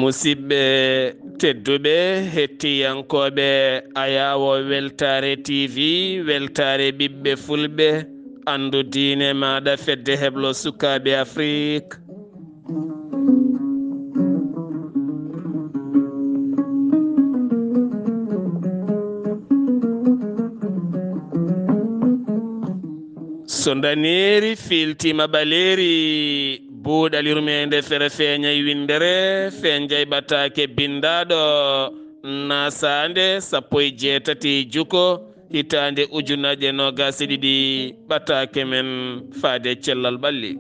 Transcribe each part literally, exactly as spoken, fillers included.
Musidɓe tedduɓe, hettiyankooɓe Ayaawo Weltaare T V, Weltaare ɓiɓɓe Fulɓe, anndu diine maaɗa, fedde heblo sukaaɓe Afrik. So ndaneeri fiiltiima ɓaleeri, buuɗal yurmeende fere feeñay winndere, feeñay ɓataake binndaaɗo, naasaande sappo e jeetati juko, hitaande ujunaaje noogaas e ɗiɗi, ɓataake men faade cellal ɓalli.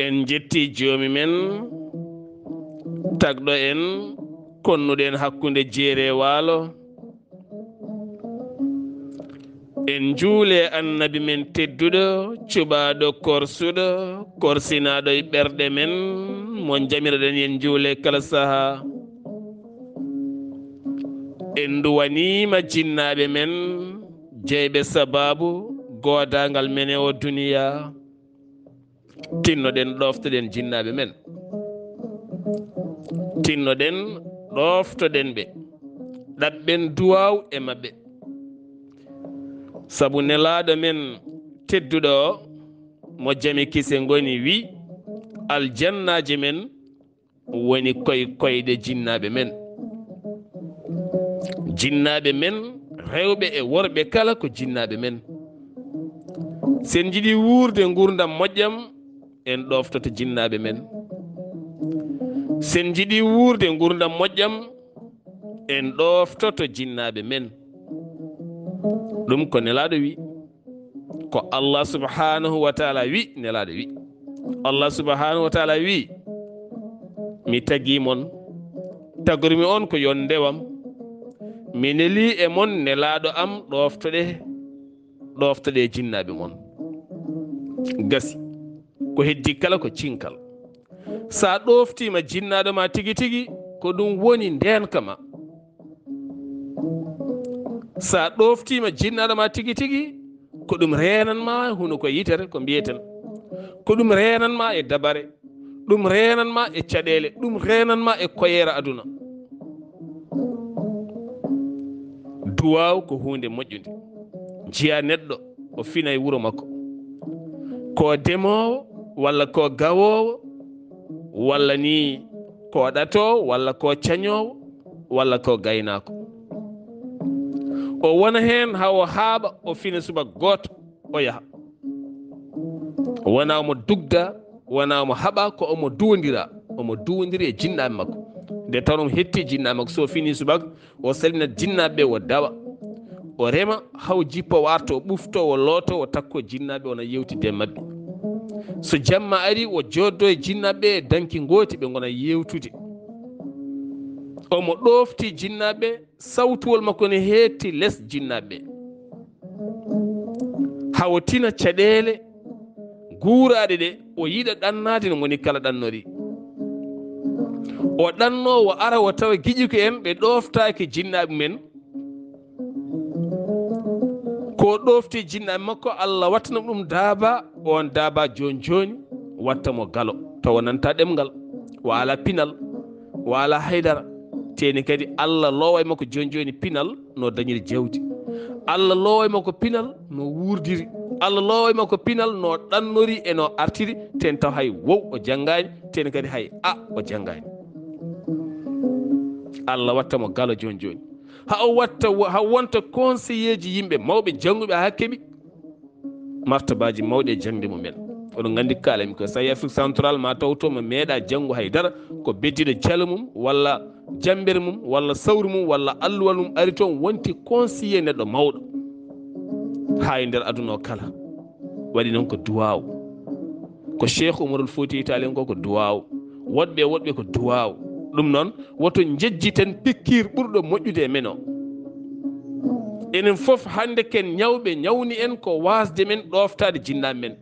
En njetti Joomi men, tagɗo en, konnuɗo en hakkunde jeeri e waalo. En njuule Annabi men tedduɗo, cuɓaaɗo korsuɗo, korsinaaɗo e ɓerɗe men, mo njamiroɗen en njuule kala sahaa. En nduwaniima jinnaaɓe men, jeyɓe sabaabu goodaangal men e o duniya. Tinnoɗen, ɗooftoɗen jinnaaɓe men. Tinnoɗen, ɗooftoɗen ɓe. Ɗaɓɓen duwaaw e maɓɓe. Sabu Nelaaɗo men tedduɗo o, mo jam e kise ngoni, wi, aljannaaji men woni koy koyɗe jinnaaɓe men. Jinnaaɓe men, rewɓe e worɓe kala ko jinnaaɓe men. Sen njiɗi wuurde nguurndam moƴƴam, en ɗooftoto jinnaaɓe men. Sen njiɗi wuurde nguurndam moƴƴam, en ɗooftoto jinnaaɓe men. Ɗum ko Nelaaɗo wi. Ko Allah subhanahu wa ta'ala wi, Nelaaɗo wi. Allah subhanahu wa ta'ala wi, mi tagi mon, tagormi on ko yo on ndewam. Mi neli e mon Nelaaɗo am, ɗooftoɗe, ɗooftoɗe jinnaaɓe mon. Gasi. Ko heddi kala ko cinkal. Sa ɗooftiima jinnaaɗo ma tigi tigi, ko ɗum woni ndeenka ma. Sa ɗooftiima jinnaaɗo ma tigi tigi, ko ɗum reenan ma huno ko yitere, ko mbiyeten. Ko ɗum reenan ma e dabare, ɗum reenan ma e caɗeele, ɗum reenan ma e koyeera aduna. Duwaaw ko huunde moƴƴunde. Njiya neɗɗo, o fina e wuro makko. Ko demoowo, walla ko gawoowo, walla ni ko ɗatoowo, walla ko cañoowo, walla ko gaynaako. O wona heen haa o haaɓa, o fina subaka gooto, o yaha. Wona omo dugda, wona omo haɓa, ko omo duwondira. Omo duwondiri e jinnaaɓe makko. Nde tawnoo omo hetti jinnaaɓe makko, so fini subaka, o salmina jinnaaɓe ɓe, o dawa. O rema, haa o jippo, o arta, o ɓufto, o looto, o takko jinnaaɓe, o na yewtide e maɓɓe. So jamma ari, o jooddoo e jinnaaɓe ɓe e danki ngooti, ɓe ngona yewtude. Omo ɗoofti jinnaaɓe, sawtuwol makko ne heetti les jinnaaɓe ɓe. Haa o tina caɗeele guuraaɗe ɗe, o yiɗa ɗannaade no ngoni kala ɗannori. O ɗannoo, o ara, o tawa giƴuko en ɓe ɗooftaaki jinnaaɓe men. Ko ɗoofti jinnaaɓe makko, Allah wattana ɗum daaba, on daaba jooni jooni watta mo galo, tawa nanta ɗemngal, o ala pinal, o ala haydara. Teeni kadi Allah loowa e makko jooni jooni pinal no dañiri jawdi. Allah loowa e makko pinal no wuurdiri. Allah loowa e makko pinal no ɗannori e no artiri. Teen taw hay wow o janngaani, teen kadi hay a o janngaani. Allah watta mo galo jooni jooni. Haa o watta, haa wonta conseiller ji yimɓe mawɓe jannguɓe haa keɓi martabaaji mawɗi e jaŋde mumen. Oɗon nganndi kaalami ko, so tawi Afrique Central ma taw to mo meeɗa janngo hay dara, ko beddiɗo jalo mum walla jammbere mum walla sawru mum walla alluwal mum ari toon, wonti conseiller neɗɗo mawɗo haa e nder aduna o kala. Waɗi noon ko duwaaw. Ko Cheikh Umarul Fouti Tall en ko, ko duwaaw. Woɗɓe, woɗɓe ko duwaaw. Ɗum noon, woto njejjiten pikiir ɓurɗo moƴƴude e men o. Enen fof hannde ken ñawɓe, ñawni en ko waasde men ɗooftaade jinnaaɓe men.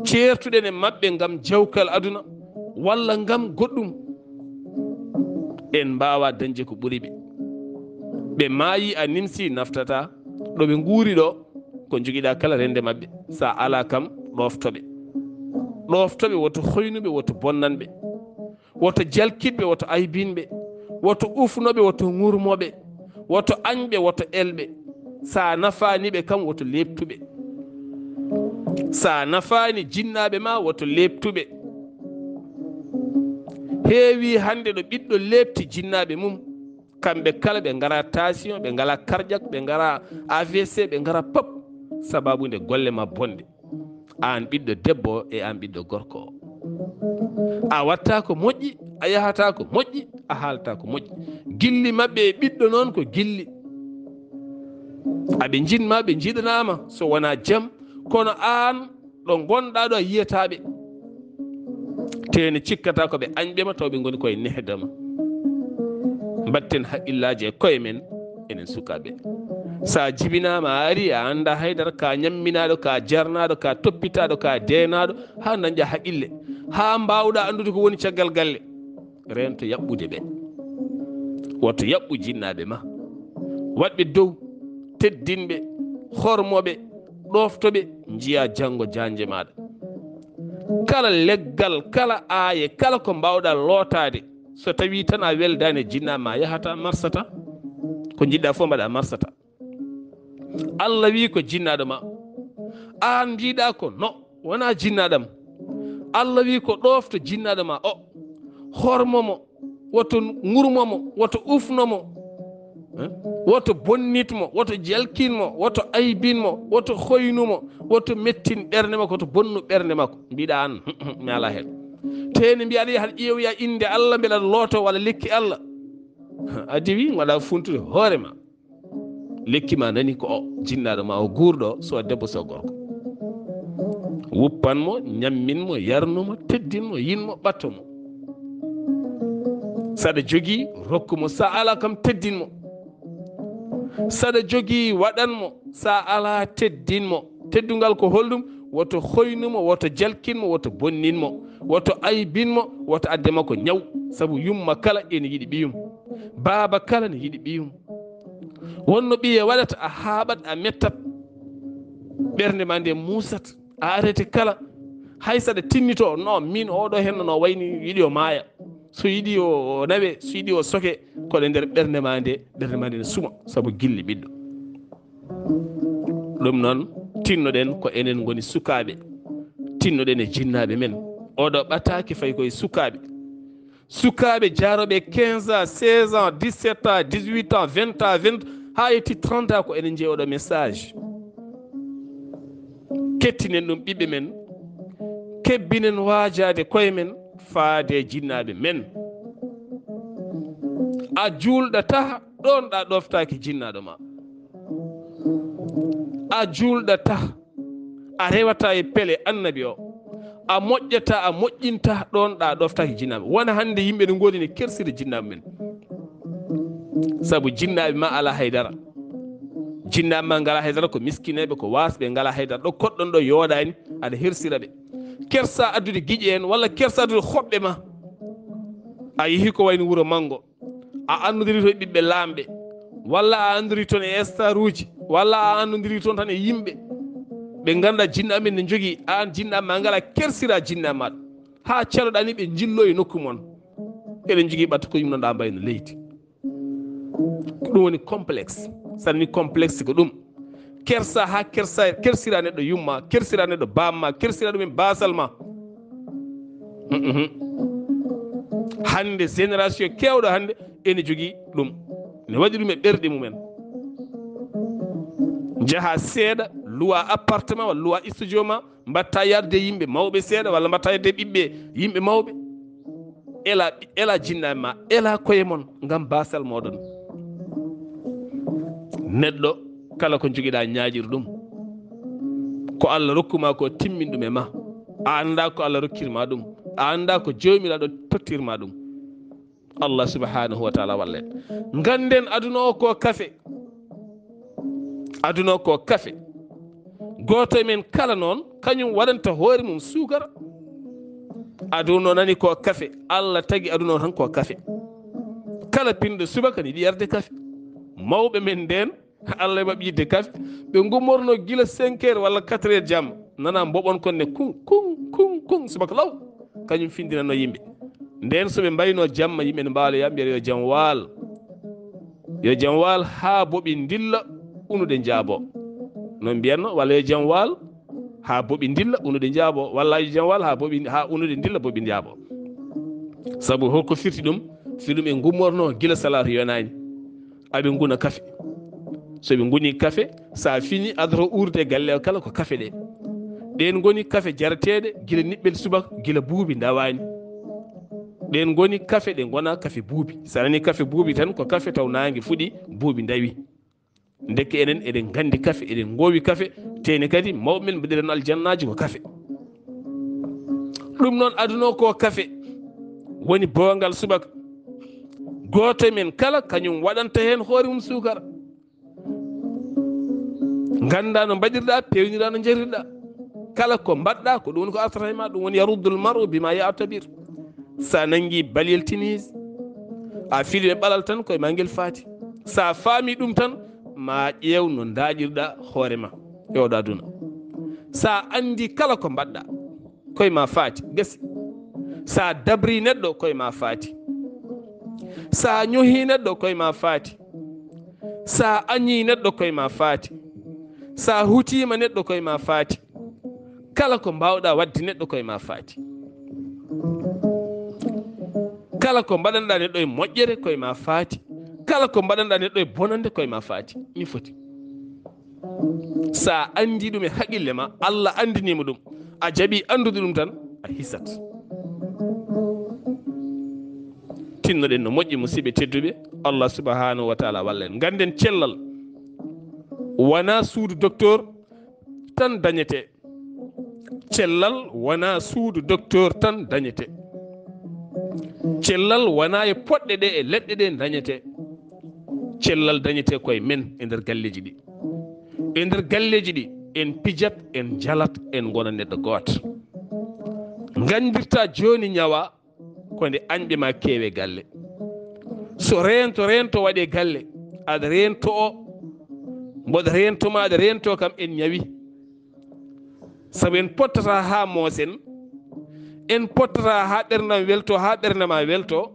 Ceertuɗen e maɓɓe ngam jawkal aduna walla ngam goɗɗum. En mbaawaa dañde ko ɓuri ɓe. Ɓe maayi, a nimsi, naftataa. Ɗo ɓe nguuri ɗo, ko njogiɗaa kala rende maɓɓe. So a alaa kam, ɗoofto ɓe. Ɗoofto ɓe, woto hoynu ɓe, woto bonnan ɓe. Woto jalkit ɓe, woto aybin ɓe. Woto ufno ɓe, woto ŋurmo ɓe. Woto añ ɓe, woto el ɓe. So a nafaani ɓe kam, woto leeptu ɓe. So a nafaani jinnaaɓe ma, woto leeptu ɓe. Heewi hannde ɗo ɓiɗɗo leepti jinnaaɓe mum. Kamɓe kala ɓe ngara tension, ɓe ngara cardiaque, ɓe ngara A V C, ɓe ngara pop. Sababu nde golle ma bonɗe. Aan ɓiɗɗo debbo e aan ɓiɗɗo gorko o. A watta ko moƴƴi, a yahata ko moƴƴi, a haalta ko moƴƴi. Gilli maɓɓe e ɓiɗɗo noon ko gilli. Aɓe njiɗ ma, ɓe njiɗanaama, so wonaa jam, kono aan ɗo ngonɗaa ɗo a yiyataa ɓe. Te ne cikkata ko ɓe añɓe ma, taw ɓe ngoni koye nehda ma. Mbatten haqqillaaji e koye men, enen sukaaɓe. So a jibinaama, a ari, a anndaa haydara, ka ñamminaaɗo, ka jarnaaɗo, ka toppitaaɗo, ka deenaaɗo, haa dañɗa haqqille, haa mbaawɗa anndude ko woni caggal galle. Reento yaɓɓude ɓe. Woto yaɓɓu jinnaaɓe ma. Waɗ ɓe dow, teddin ɓe, hormo ɓe, ɗoofto ɓe, njiya janngo jaanje maaɗa. Kala leggal, kala aaye, kala ko mbaawɗa lootaade, so tawii tan a weldaani e jinnaaɓe ma, a yahata, a marsata. Ko njiɗɗa fof mbaɗa, a marsata. Allah wi ko jinnaaɗo ma. Aan mbiɗa ko no, wonaa jinnaaɗo am. Allah wi ko ɗoofto jinnaaɗo ma o. Hormo mo, woto ŋurmo mo, woto ufno mo. Eh? Woto bonnit mo, woto jalkin mo, woto aybin mo, woto hoynu mo, woto mettin ɓernde makko, woto bonnu ɓernde makko. Mbiɗa aan, mi alaa heen. Te ne mbiya aɗa yaha ƴeewoya innde Allah, mbela aɗa looto walla lekki Allah. A diwi, mbaɗa funtude hoore ma. Lekki ma nani ko o, jinnaaɗo ma o guurɗo, so debbo so gorko. Wuppan mo, ñammin mo, yarnu mo, teddin mo, yin mo, ɓatto mo. Saɗa jogii, rokku mo, sa alaa kam, teddin mo. Saɗa jogii, waɗan mo, sa alaa, teddin mo. Teddungal ko holɗum? Woto hoynu mo, woto jalkin mo, woto bonnin mo, woto aybin mo, woto adde makko ñaw. Sabu yumma kala ene yiɗi ɓiyum. Baaba kala ne yiɗi ɓiyum. Wonno ɓiye waɗata, a haaɓat, a mettat. Ɓernde ma nde muusat. A arete kala. Hay saɗa tinnito, no, min oɗo henno no wayni yiɗi o maaya. So yiɗi o, o nawe, so yiɗi o soke, koɗe nder ɓernde ma nde, ɓernde ma nde ne suma, sabu gilli ɓiɗɗo. Ɗum noon, tinnoɗen ko enen ngoni sukaaɓe. Tinnoɗen e jinnaaɓe men. Oɗo ɓataake fayi koye sukaaɓe. Sukaaɓe jaarooɓe quinze ans, seize ans, dix-sept ans, dix-huit ans, vingt ans, vingt, haa yetti trente ans, ko enen njeyi oɗo message. Kettinen ɗum ɓiɓɓe men, kebbinen waajaade koye men faade e jinnaaɓe men. A juulɗatah ɗoon ɗa ɗoftaaki jinnaaɗo ma. A juulɗatah, a rewata e pele annabi o. A moƴƴata, a moƴƴinta ɗoon ɗa ɗoftaaki jinnaaɓe. Wona hannde yimɓe ne ngoodi ne kersira jinnaaɓe men. Sabu jinnaaɓe ma alaa haydara. Jinnaaɓe ma ngalaa haydara, ko miskineeɓe, ko waasɓe, ngalaa haydara. Ɗo koɗɗon ɗo yooɗaani, aɗa hersira ɓe. Kersa addude giƴe en, walla kersa addude hoɓɓe ma. A yehi ko wayno wuro manngo. A anndondiri toon e ɓiɓɓe laamɓe, walla a anndondiri toon e star uji, walla a anndondiri toon tan e yimɓe. Ɓe ngannduɗaa jinnaaɓe men ne njogii, aan jinnaaɓe ma ngalaa, kersira jinnaaɓe ma. Haa celoɗaa ni ɓe njillo e nokku mon. Eɗen njogii ɓatto ko yumnoɗaa mbayno leydi. Ko ɗum woni complexe. Saɗa ni complexe ko ɗum. Kersa haa kersa, kersira neɗɗo yumma, kersira neɗɗo bamma, kersira ɗum en basal ma. Mhm. Hannde génération keewɗo hannde ene jogii ɗum. Ne waɗi ɗum e ɓerɗe mumen. Njaha seeɗa, luwa appartement walla luwa studio ma, mbatta yarde yimɓe mawɓe seeɗa walla mbatta yarde ɓiɓɓe yimɓe mawɓe. Ela, ela jinnaaɓe ma, ela koye mon ngam baasal mooɗon. Neɗɗo kala ko jogiɗa ñaaƴir ɗum. Ko Allah rokkuma ko timmin ɗum e ma. A annda ko Allah rokkirma ɗum. A annda ko Joomiraaɗo tottirma ɗum. Allah subhanahu wa taala wallen. Nganden aduna o ko kafe. Aduna o ko kafe. Gooto e men kala noon, kañum waɗanta hoore mum suukara. Aduna o nani ko kafe. Allah tagi aduna o tan ko kafe. Kala pinɗo subaka ne yiɗi yarde kafe. Mawɓe men nden, Allah e maɓɓe yidde kafe. Ɓe gummorno gila cinq heures walla quatre heures jamma. Nana mboɓon kon ne kun, kun, kun, kun, subaka law. Kañum findinanno yimɓe. Nden so ɓe mbayno jamma, yimɓe ne mbaalo ya mbiyata yo jam waal. Yo jam waal haa boɓi ndilla, unude njaabo. Noon mbiyatno, walla yo jam waal haa boɓi ndilla, unude njaabo. Walla yo jam waal haa boɓi, haa unude ndilla, boɓi njaabo. Sabu holko firti ɗum? Firti ɗum e gummorno gila salaatu yonaani. Aɓe nguna kafe. So ɓe nguni kafe, sa fini adoto uurde e galle o kala ko kafe ɗe. Ɗen ngoni kafe jarateeɗe gila niɓɓel subaka, gila buubi ndawaani. Ɗen ngoni kafe ɗe ngona kafe buubi. Sa nani kafe buubi tan ko kafe taw naange fuɗi, buubi ndawi. Ndeke enen eɗen nganndi kafe, eɗen ngoowi kafe, teni kadi mawɓe men mbaɗiranno aljannaaji ko kafe. Ɗum noon aduna o ko kafe woni boongal subaka. Gooto e men kala kañum waɗanta heen hoore mum suukara. Ngannda no mbaɗirɗa, peewnira no njarirɗa. Kala ko mbaɗɗa, ko ɗum woni ko artata e ma, ɗum woni yaruddul mar'u bima ya'tabir. Sa nangi baliyel tennis, a fili e ɓalal tan, koye ma ngel faati. Sa faami ɗum tan, ma ƴeew no ndaƴirɗa hoore ma e oɗo aduna. Sa andi kala ko mbaɗɗa, koye ma faati, gasi. Sa dabri neɗɗo, koye ma faati. Sa ñohi neɗɗo, koye ma faati. Sa añi neɗɗo, koye ma faati. Sa hutima neɗɗo, koye ma faati. Kala ko mbawɗa wadde neɗɗo, koye ma faati. Kala ko mbaɗanɗa neɗɗo e moƴƴere, koye ma faati. Kala ko mbaɗanɗa neɗɗo e bonande, koye ma faati. Ni foti. Sa andi ɗum e haqille ma, Allah andinima ɗum, a jaɓi andude ɗum tan, a hisat. Tinnoɗen no moƴƴi, musidɓe tedduɓe, Allah subhanahu wa taala walla en. Ganden cellal wona suudu docteur tan dañete. Cellal wona suudu docteur tan dañete. Cellal wona e poɗɗe ɗe e leɗɗe ɗe dañete. Cellal dañete koye men e nder galleji ɗi. E nder galleji ɗi, en pijat, en jalat, en ngona neɗɗo gooto. Gandirta joni ñawa, ko nde añɓe ma keewe galle. So reento, reento waɗe galle, aɗa reento o, mboɗo reento ma, aɗa reento kam, en ñawi. Sabu en pottata haa moosen, en pottata haa ɓerndam welto, haa ɓernde ma welto.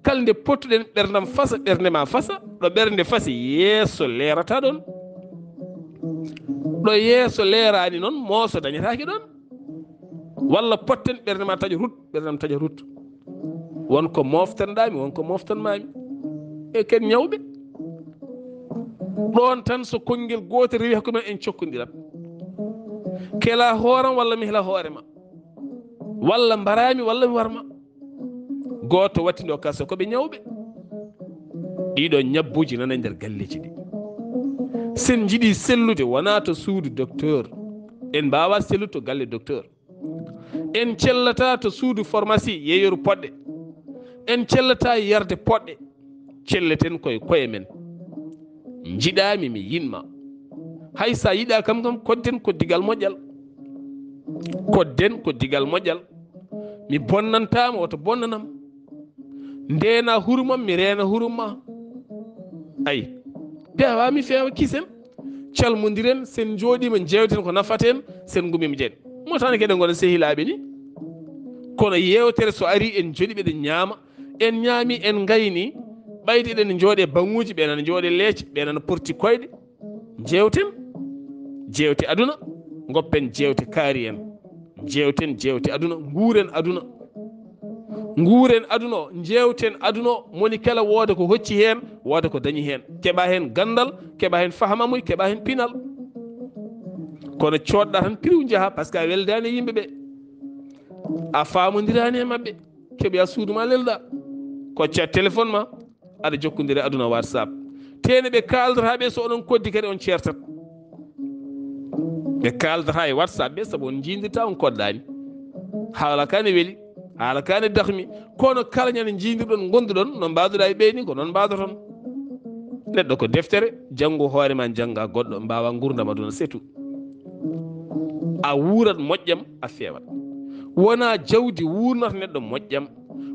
Kala nde pottuɗen ɓerndam fasa, ɓernde ma fasa, ɗo ɓernde fasi yeeso leerata ɗon. Ɗo yeeso leerani noon mooso dañataake ɗon. Walla potten ɓernde ma taƴa rut, ɓernde am taƴa rut. Won ko moftanɗami, won ko moftanmami. E ken ñawɓe. Ɗon tan so konngel gootel rewi hakkunde men en cokkondirat. Kela hooram walla mi hela hoore ma. Walla mbarami walla mi warma. Gooto watti ɗo kaso ko ɓe ñawɓe. Ɗiɗo ñabbuji nana e nder galleji ɗi. Sen jiɗi sellude wona to suudu docteur. En mbawa sellude to galle docteur. En cellata to suudu pharmacie yeeyoru poɗɗe. En cellata yarde poɗɗe. Celleten koye koye men. Jiɗami mi yinma. Hay sa yiɗa kam kam kodden ko digal moƴƴal. Kodden ko digal moƴƴal. Mi bonnantama woto bonnanam. Ndena hurumam mi reena hurum ma. Ay. Pewa mi fewa kisen. Calmodiren sen jooɗima jewten ko nafaten sen gumima jeen. Motani keɗen gona sehilaɓe ni. Kono yewtere so ari en jooɗi ɓeɗen ñaama. En ñaami en ngayni. Ɓayde eɗen jooɗe baŋuji ɓe nana jooɗe leece ɓe nana porti koyɗe. Jewten. Jewte aduna. Goppen jewte kaari en. Jewten jewte aduna. Nguren aduna. Nguren aduna o, jewten aduna o, moni kala wooda ko hocci heen, wooda ko dañi heen. Keɓa heen ganndal, keɓa heen fahamamuy, keɓa heen pinal. Kono coodɗa tan, piriw njaha, parce que a weldaani e yimɓe ɓe, a faamondirani e maɓɓe, keɓoya suudu ma, lelɗa. Kocca téléphone ma, aɗa jokkondire aduna WhatsApp. Tene ɓe kaaldata ɓe, so onon koddi kadi on ceertat. Ɓe kaaldata e WhatsApp ɓe, sabu on njiindirta, on koddaani. Haala ka ne weli, haala ka ne dahmi. Kono kala ñande njiindirɗon, ngonduɗon, no mbaaduɗa e ɓe ni, ko noon mbaadoton. Neɗɗo ko deftere, janngu hoore ma, jannga goɗɗo, mbaawa ngurdam aduna, c'est tout. A wuurat moƴƴam, a feewat. Wona jawdi wuurnata neɗɗo moƴƴam,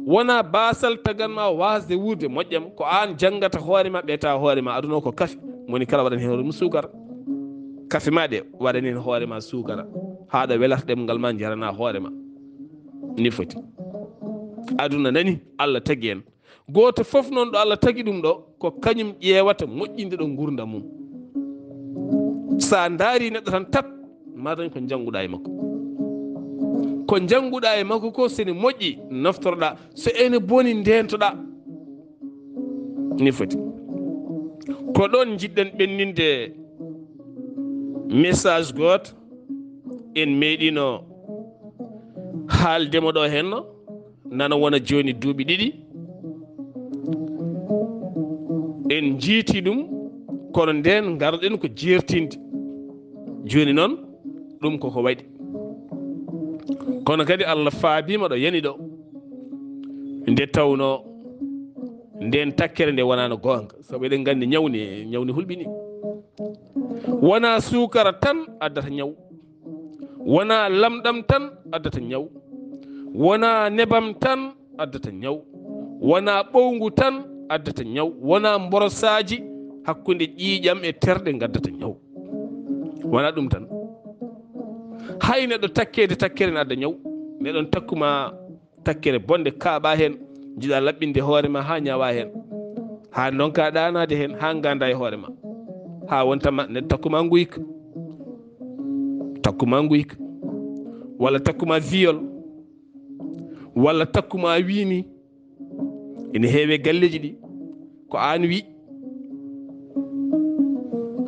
wona baasal tagan ma waasde wuurde moƴƴam, ko aan janngata hoore ma, ɓeta hoore ma. Aduna o ko kafe, moni kala waɗani heen hoore mum suukara. Kafe ma ɗe, waɗani heen hoore ma suukara, haa ɗo welata ɗemngal ma, jarana hoore ma. Ni foti. Aduna nani, Allah tagi en. Gooto fof noon ɗo Allah tagi ɗum ɗo, ko kañum ƴeewata moƴƴinde ɗo nguurndam mum. So a ndaari neɗɗo tan, tat, ma dañ ko njannguɗa e makko. Ko njannguɗa e makko ko, so ene moƴƴi, naftoroɗa, so ene boni, ndeentoɗa. Ni foti. Ko ɗoon njiɗɗen ɓenninde message gooto, en meeɗino haalde mo ɗo henno, nana wona jooni duuɓi ɗiɗi. En njiiti ɗum, kono ndeen ngarɗen ko jeertinde. Jooni noon, ɗum koko waɗi. Kono kadi Allah faabiima ɗo yani ɗo, nde tawno ndeen takkere nde wonaano goonga. Sabu eɗen nganndi ñaw ne, ñaw ne hulɓini. Wona suukara tan addata ñaw. Wona lamɗam tan addata ñaw. Wona nebam tan addata ñaw. Wona ɓowngu tan addata ñaw. Wona mborosaaji hakkunde ƴiiƴam e terɗe ngaddata ñaw. Wona ɗum tan. Hay neɗɗo takkeede takkere ne adda ñaw. Neɗɗon takkuma takkere bonde, kaaɓa heen, njiɗa laɓɓinde hoore ma haa ñaawa heen, haa ndonka ɗaanaade heen, haa nganda e hoore ma, haa wonta ma, ne takkuma nguyka, takkuma nguyka, walla takkuma viol, walla takkuma wiini. Ene heewe galleeji ɗi, ko aan wi,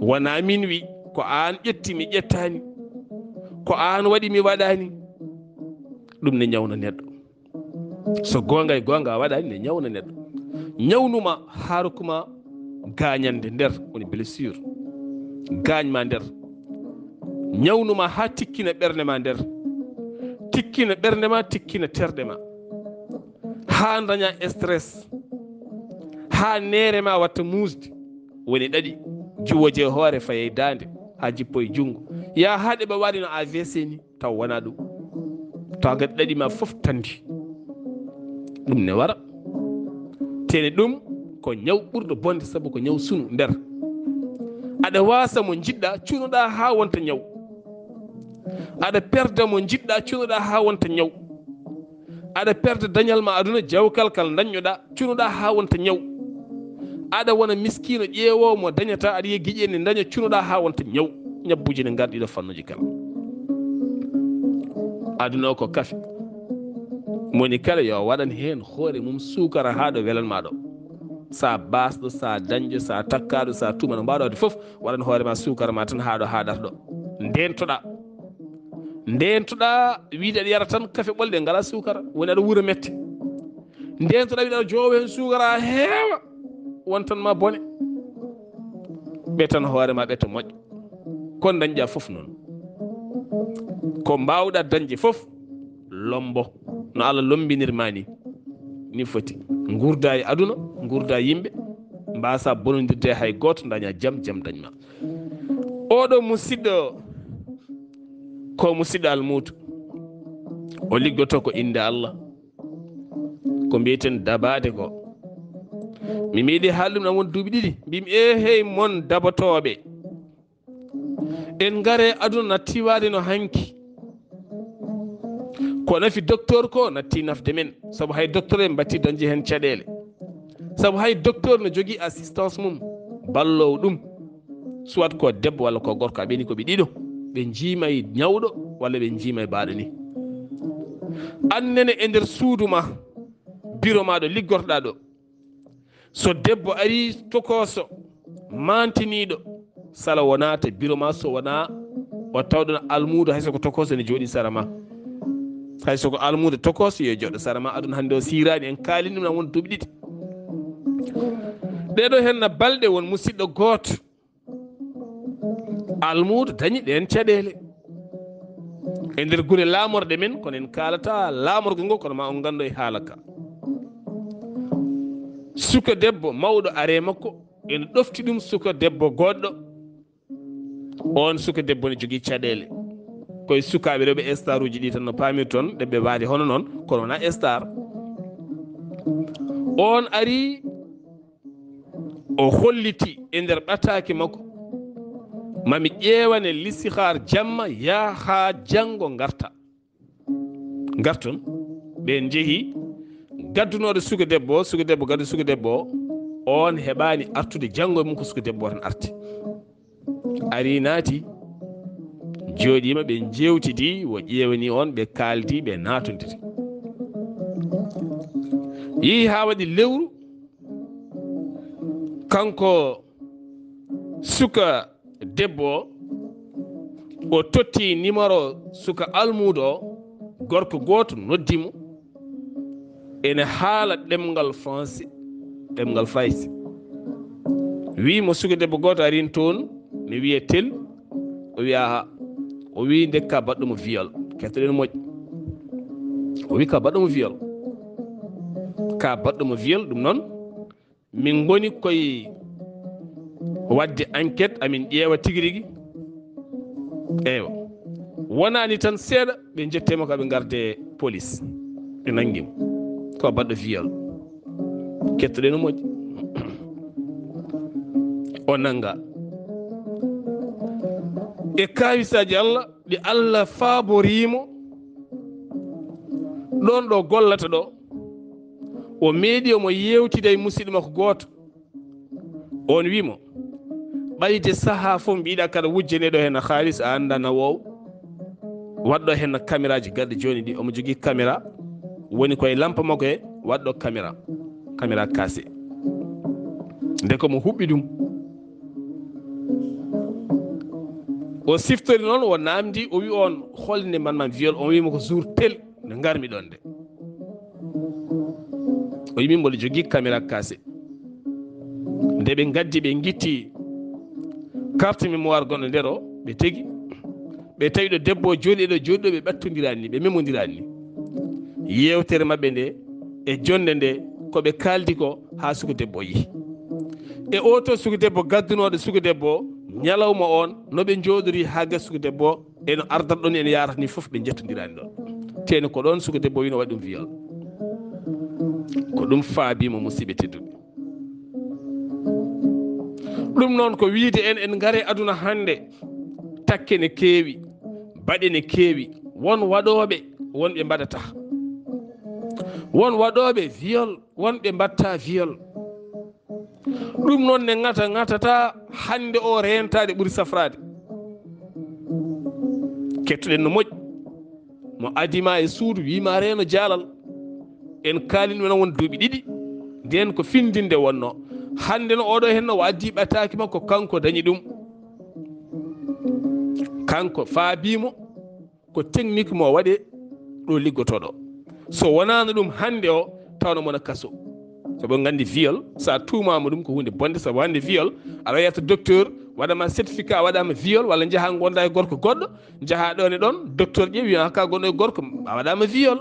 wona min wi, ko aan ƴetti, mi ƴettaani, ko aan waɗi, mi waɗaani. Ɗum ne ñawna neɗɗo. So goonga e goonga a waɗaani, ne ñawna neɗɗo. Ñawnuma, haa rokkuma gaañande nder, woni blessure. Gaañ ma nder. Ñawnuma haa tikkina ɓernde ma nder. Tikkina ɓernde ma, tikkina terɗe ma. Haa daña stress. Haa neere ma watta muusde. Woni ɗaɗi. Jiwoje hoore, faye daande. Haa jippo e junngo. Yaa haa ɗe ɓe waɗi no A V C ni. Taw wona ɗum. Taw kadi ɗaɗi ma fof tandi. Ɗum ne wara. Tene ɗum ko ñaw ɓurɗo bonde, sabu ko ñaw sunu nder. Aɗa waasa mo njiɗɗa, cunoɗa haa wonta ñaw. Aɗa perda mo njiɗɗa, cunoɗa haa wonta ñaw. Aɗa perda dañal ma aduna, jawkal kal dañnoɗa, cunoɗa haa wonta ñaw. Aɗa wona miskiino ƴeewoowo mo dañata, aɗa yiya giƴe ne daña, cunoɗa haa wonta ñaw. Ñabbuuji ne ngarɗi ɗo, fannuuji kala. Aduna o ko kafe. Moni kala yo waɗan heen hoore mum suukara haa ɗo welan ma ɗo. Sa baasɗo, sa dañɗo, sa takkaaɗo, sa tuuma no mbaawɗa waɗde fof, waɗan hoore ma suukara ma tan haa ɗo haaɗata ɗo. Ndeentoɗa. Ndeentoɗa, wiide aɗa yara tan kafe ɓolɗe ngala suukara, woni aɗa wuura mette. Ndeentoɗa, wiide aɗa joowa heen suukara haa heewa, wontan ma bone. Ɓe tan hoore ma, ɓe to moƴƴo. Kon dañɗa fof noon. Ko mbaawɗa dañde fof, lombo. No Allah lombinir ma ni. Ni foti. Ngurda e aduna, ngurda e yimɓe, mbasa bonondirde hay gooto, daña jam, jam dañ ma. Oɗo musidɗo, ko musidɗo almuudo. O liggoto ko innde Allah. Ko mbiyeten dabaade ko. Mi meeɗi haalde ɗum, na won duuɓi ɗiɗi. Mbimi, "Eehey mon dabotooɓe. En ngare aduna natti waade no hanki. Ko nafi docteur ko natti nafde men. Sabu hay docteur en mbatti dañde heen caɗeele. Sabu hay docteur no jogii assistance mum, balloowo ɗum. Soit ko debbo walla ko gorko, a ɓeni ko ɓe ɗiɗo. Ɓe njiima e ñawɗo walla ɓe njiima e baaɗo ni. Aan nene e nder suudu ma, biro ma ɗo liggorɗa ɗo. So debbo ari tokooso, maantiniiɗo, sala wonaa to biro ma so wonaa O tawɗon almuudo, hay so ko tokos ene jooɗii sara ma. Hay so ko almuudo tokos, yo jooɗo sara ma. Aduna hannde o siiraani, en kaalii ɗum na won duuɓi ɗiɗi. Ɗee ɗoo heen na balɗe, won musidɗo gooto almuudo dañi ɗeen caɗeele e nder gure laamorɗe men, kono en kaalata laamorgo ngo, kono ma on nganndo e haala ka. Suka debbo mawɗo aree makko, ene ɗofti ɗum suka debbo goɗɗo. On suka debbo ne jogii caɗeele. Koye sukaaɓe rewɓe star uji ɗi tan no paamirton, ɗe ɓe waade hono noon, kono wonaa star. On ari, o holliti e nder ɓataake makko, mami ƴeewane listihar jamma, yaa haa janngo ngarta. Ngarton, ɓe njehi, gaddunooɗo suka debbo o, suka debbo gaddu suka debbo o, on heɓaani artude janngo e mum, ko suka debbo o tan arti. Ari naati, jooɗiima, ɓe njeewtidi, o ƴeewani on, ɓe kaaldi, ɓe naatondiri. Yehi haa waɗi lewru, kanko suka debbo o, o totti nimaro suka almuudo o, gorko gooto noddi mo, ene haala ɗemngal français, ɗemngal fayse. Wii mo suka debbo gooto arin toon, ne wiye tel, o wiya, o wii nde ka baɗɗo mo viol. Kettoɗen moƴƴi. O wii ka baɗɗo mo viol. Ka baɗɗo mo viol, ɗum noon, min ngoni koye waɗde enquête, amin ƴeewa tigi rigi. Eywa. Wonaani tan seeɗa, ɓe njettema ko ɓe ngarde police. Ɓe nanngi mo. Ko baɗɗo viol. Kettoɗen no moƴƴi. O nannga. E kaawisaaji Allah, ɗi Allah faaborii mo, ɗoon ɗo gollata ɗo, o meeɗi omo yeewtida e musidɗo makko gooto. On wii mo, ɓayde sahaa fof mbiɗa kaɗa wujjane ɗo heen haalis, a anndaa na woowa. Waɗɗo heen caméra ji garɗi jooni ɗi, omo jogii caméra, woni koye lampa makko he, waɗɗo caméra, caméra cassé. Nde ko mo huɓɓi ɗum. O siftori noon, o naamndi, o wi on, "Holnde mbaɗ-mi viol?" On wi mo, "Ko jour tel nde ngarmi ɗon nde." O wi min mboɗo jogii caméra cassé. Nde ɓe ngaddi, ɓe ngitti carte mémoire gonɗo nder o, ɓe tegi. Ɓe tawi ɗo debbo o jooɗi ɗo, jooɗi ɗo, ɓe ɓattondiraani ni, ɓe memondiraani ni. Yeewtere maɓɓe nde e jonnde nde, ko ɓe kaaldi ko haa suka debbo o yehi. E oo to suka debbo gaddunooɗo suka debbo o, ñalawma oon, no ɓe njooɗori haa gasi suka debbo o, eno ardata ɗon, eno yaarata ni fof, ɓe njettondiraani ɗon. Teeni ko ɗoon suka debbo o wino waɗi ɗum viol. Ko ɗum faabii mo, musidɓe tedduɓe. Ɗum noon ko wiide en, en ngare aduna hannde, takke ne keewi, baɗe ne keewi, won waɗooɓe, won ɓe mbaɗata. Won waɗooɓe viol, won ɓe mbaɗta viol. Ɗum noon ne ŋata, ŋatata hannde o reentaade ɓuri safraade. Kettoɗen no moƴƴi. Mo adii ma e suudu, wii ma reeno jaalal. En kaalii ɗum ena won duuɓi ɗiɗi. Ndeen ko findinde wonnoo. Hannde no oɗo heen no o addii ɓataaki makko, kanko dañi ɗum. Kanko faabii mo ko technique mo waɗe ɗo liggotoo ɗo. So wonaano ɗum hannde o, tawno mona kaso. Sabu en nganndi viol, so a tuumaama ɗum ko huunde bonde, sabu hannde viol, aɗa yetta docteur, waɗama certificat, a waɗama viol, walla njaha ngonda e gorko goɗɗo, njaha ɗon e ɗon, docteur ƴeewi, wiya, "Ka gonɗo e gorko, a waɗama viol."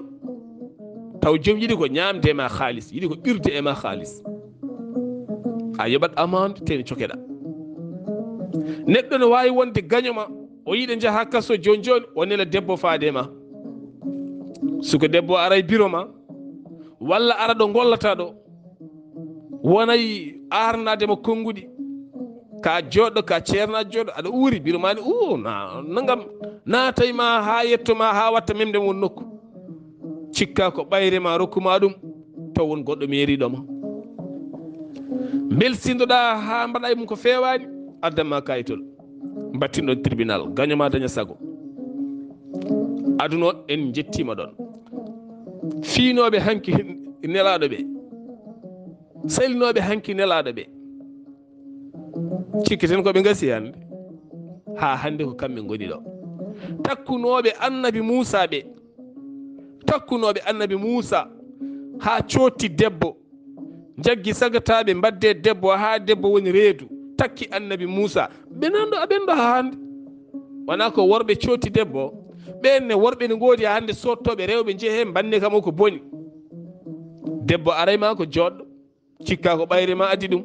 Taw joom yiɗi ko ñaamde e ma haalis, yiɗi ko ɓirde e ma haalis. A yoɓat amande, teni cokeɗa. Neɗɗo ne waawi wonde gaño ma, o yiɗa njaha kaso jooni jooni, o nela debbo faade ma. Suka debbo ara e biro ma, walla ara ɗo ngollata ɗo, wonay aarnaade mo konnguɗi. Ka jooɗɗo, ka ceerna jooɗɗo, aɗa uuri, biro ma ni, "Uu, na, nangam, naatay ma haa yetto ma, haa watta memde won nokku." Cikka ko ɓayre ma rokku ma ɗum, taw won goɗɗo meeriɗo ma. Mbelsindoɗa haa mbaɗa e mum ko feewaani, addan ma kayitol. Mbattinɗon tribunal, gaño ma daña sago. Aduna o, en njettiima ɗon. Fiinooɓe hanki nelaaɗo ɓe, salinooɓe hanki nelaaɗo ɓe, cikkiten ko ɓe ngasi hannde. Haa hannde ko kamɓe ngoni ɗo. Takkunooɓe annabi Muusa ɓe, takkunooɓe annabi Muusa haa cootti debbo, njaggi sagataaɓe, mbaɗde debbo haa debbo woni reedu, takki annabi Muusa. Ɓe nan ɗo, aɓen ɗo haa hannde. Wonaa ko worɓe cootti debbo, ɓeen ne worɓe ne ngoodi haa hannde, soottooɓe rewɓe, njehee mbanne kam o ko boni. Debbo aray ma ko jooɗɗo, cikka ko ɓayri ma addi ɗum.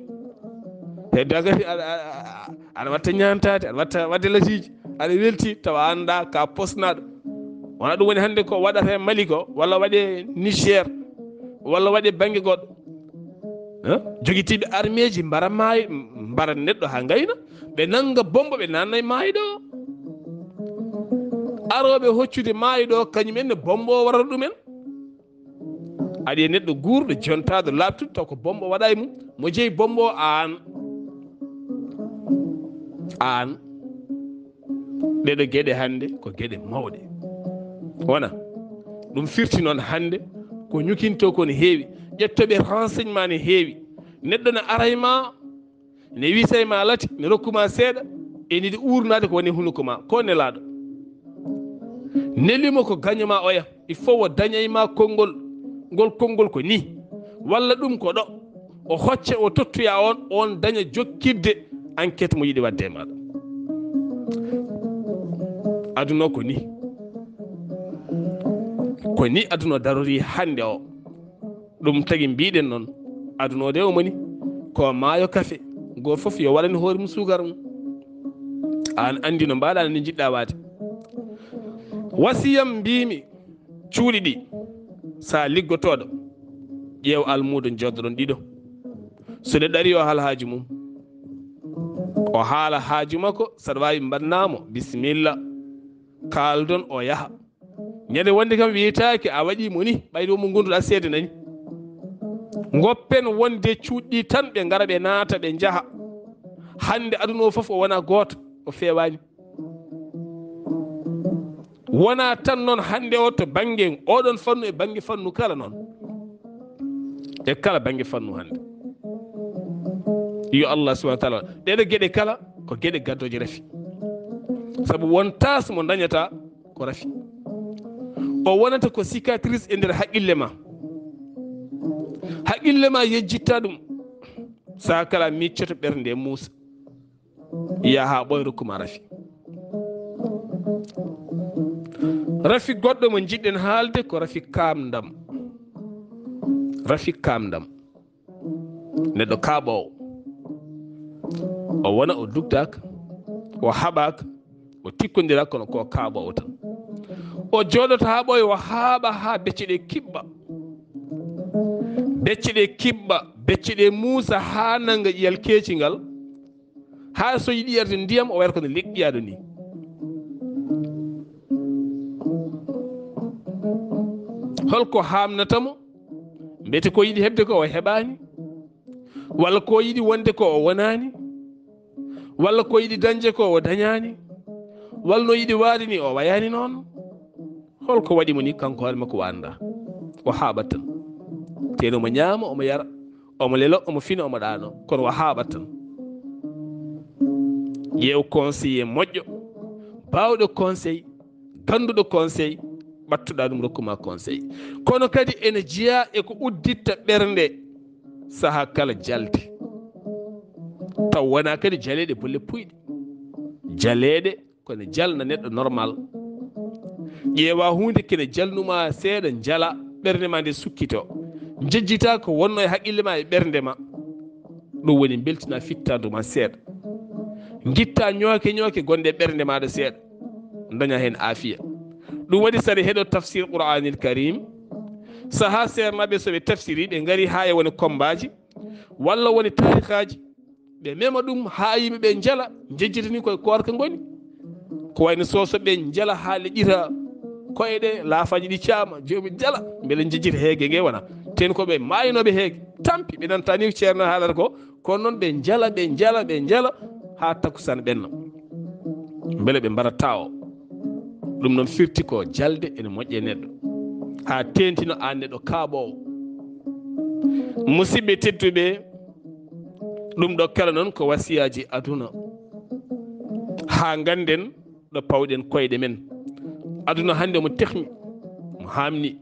Hedda gati aɗa, aɗa, aɗa, aɗa watta ñaantaade, aɗa watta waɗde lasiiji, aɗa welti, tawa annda ka posnaɗo. Wona ɗum woni hannde ko waɗata e Mali ko, walla waɗe Niger, walla waɗe bannge goɗɗo. Hein? Jogitiiɓe armeeji mbara maay-, mbara neɗɗo haa ngayna, ɓe nannga bombo, ɓe nanna e maayɗo o. Arooɓe hoccude maayɗo o, kañum en ne bombo o warata ɗumen. Aɗa yiya neɗɗo guurɗo, jontaaɗo, laaɓtuɗo, taw ko bombo waɗa e mum. Mo jeyi bombo o? Aan. Aan. Ɗeɗo geɗe hannde ko geɗe mawɗe. Wona ɗum firti noon hannde ko ñukinto ko ne heewi, ƴettoɓe renseignement ne heewi. Neɗɗo ne aray ma, ne wiisay ma lati, ne rokku ma seeɗa, ene yiɗi uurnaade ko woni hunuko ma, ko nelaaɗo. Nelimo ko gaño ma oya, il faut o dañay ma konngol, ngol konngol ko ni, walla ɗum ko ɗo, o hocca, o tottoya on, on daña jokkidde enquête mo yiɗi waɗde e maɗa. Aduna o ko ni, ko ni aduna o darori hannde o. Ɗum tagi mbiɗen noon, aduna o de o moni ko maayo kafe, gooto fof yo waɗan hoore mum suukara mum. Aan anndi no mbaɗa, no njiɗɗa waade. Wasiyam mbimi, cuuɗi ɗi, sa liggotoɗo, ƴeew almuudo, joddoɗon ɗiɗo. So neɗɗo ari, yo haal haaju mum. O haala haaju makko, saɗa waawi mbaɗnamo, bisimilla. Kaaldon, o yaha. Ñande wonde kam wiyetaake a waɗi mo ni, ɓayde mo gonduɗa seede nani. Goppen wonde cuuɗi tan, ɓe ngara, ɓe naata, ɓe njaha. Hannde aduna o fof o wona gooto, o feewaani. Wona tan noon hannde o to bannge oɗon fannu e bannge fannu kala noon. E kala bannge fannu hannde. Yo Allah subhanahu wa taala, ɗeɗo geɗe kala ko geɗe gaddoje rafi. Sabu won taas mo dañata ko rafi. O wonata ko cicatrice e nder haqqille ma. Haqqille ma yejjitta ɗum. Saha kala miccoto ɓernde Muusa. Yaha ɓoy rokkuma rafi. Rafi goɗɗo mo jiɗɗen haalde ko rafi kaamndam. Rafi kaamndam. Neɗɗo kaaɓoowo. O wona, o dugdaaka, o haɓaaka, o tikkondiraaka, kono ko kaaɓoowo tan. O jooɗoto haa ɓooya, o haaɓa haa becce ɗe kiɓɓa. Becce ɗe kiɓɓa, becce ɗe muusa haa nannga ƴiyal keeci ngal. Haa so yiɗi yarde ndiyam, o wayata kono leƴƴiyaaɗo ni. Holko haamnata mo? Mbete ko yiɗi heɓde ko o heɓaani? Walla ko yiɗi wonde ko o wonaani? Walla ko yiɗi dañde ko o dañaani? Walla no yiɗi waade ni o wayaani noon? Holko waɗi mo ni? Kanko hoore makko o anndaa. O haaɓat tan. Teno omo ñaama, omo yara, omo lelo, omo fina, omo ɗaano. Kono o haaɓat tan. Ƴeew conseiller moƴƴo, baawɗo conseil, gannduɗo conseil, ɓattuɗaa ɗum, rokkuma conseil. Kono kadi ene jeyaa e ko udditta ɓernde sahaa kala jalde. Taw wonaa kadi jaleeɗe bolle puyɗe. Jaleeɗe kono jalna neɗɗo normal. Ƴeewa huunde kene jalnuma seeɗa, jala, ɓernde ma nde sukkito. Njejjita ko wonno e haqqille ma e ɓernde ma. Ɗum woni mbeltina fittandu ma seeɗa. Ngitta ñooke ñooke gonɗe e ɓernde maɗa seeɗa. Daña heen aafiya. Ɗum waɗi saɗa heɗo tafsir Qur'anil Karim. Saha seernaaɓe so ɓe tafsiri, ɓe ngari haa e wone kombaaji, walla woni taarikaaji, ɓe mema ɗum haa yimɓe ɓe njala, njejjitani koye koorka ngoni. Ko wayno Soso ɓe njala haa leƴƴita koyɗe, laafaaji ɗi caama, joomi njala, mbele njejjita heege nge wona. Ten ko ɓe maaynooɓe heege, tampi, ɓe nanta ni ko ceerno haalata ko, kono noon ɓe njala, ɓe njala, ɓe njala, haa takkusaan ɓenna. Mbele ɓe mbaɗa tawo. Ɗum noon firti ko jalde ene moƴƴe neɗɗo. Haa teentino aan neɗɗo kaaɓoowo. Musidɓe tedduɓe, ɗum ɗo kala noon ko wasiyaaji aduna. Haa ngannden ɗo pawɗen koyɗe men. Aduna hannde omo tehmi, mo haamni,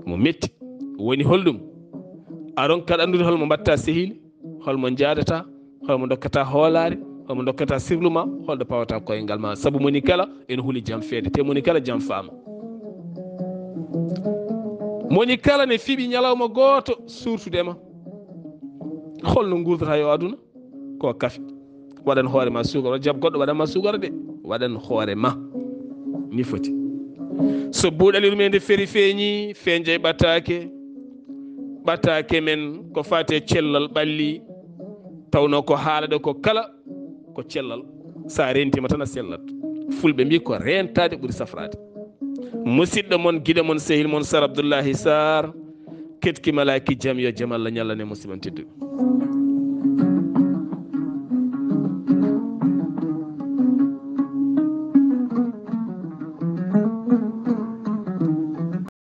mo metti. Woni holɗum? A ronkat anndude hol mo mbatta sehil, hol mo njaadata, hol mo dokkata hoolaare, hol mo dokkata sirlu ma, holɗo pawata koyngal ma. Sabu moni kala ene huli jam feede, te moni kala jam faama. Moni kala ne fiɓi ñalawma gooto suurtude ma. Holno nguurdata yo aduna? Ko kafe. Waɗan hoore ma suukara, jab goɗɗo waɗan ma suukara de. Waɗan hoore ma. Ni foti. So buuɗali ɗum e nde feri feeñi, fenjay ɓataake. Ɓataake men ko faati e cellal ɓalli. Tawno ko haalade ko kala ko cellal. Sa rentima tan a sellat. Fulɓe mbi ko rentade ɓuri safrade. Musidɗo mon, giɗo mon, sehil mon Sar Abdoullahi Sar. Ketki malaki jam yo jam Allah ñallane musidɓe tedduɓe.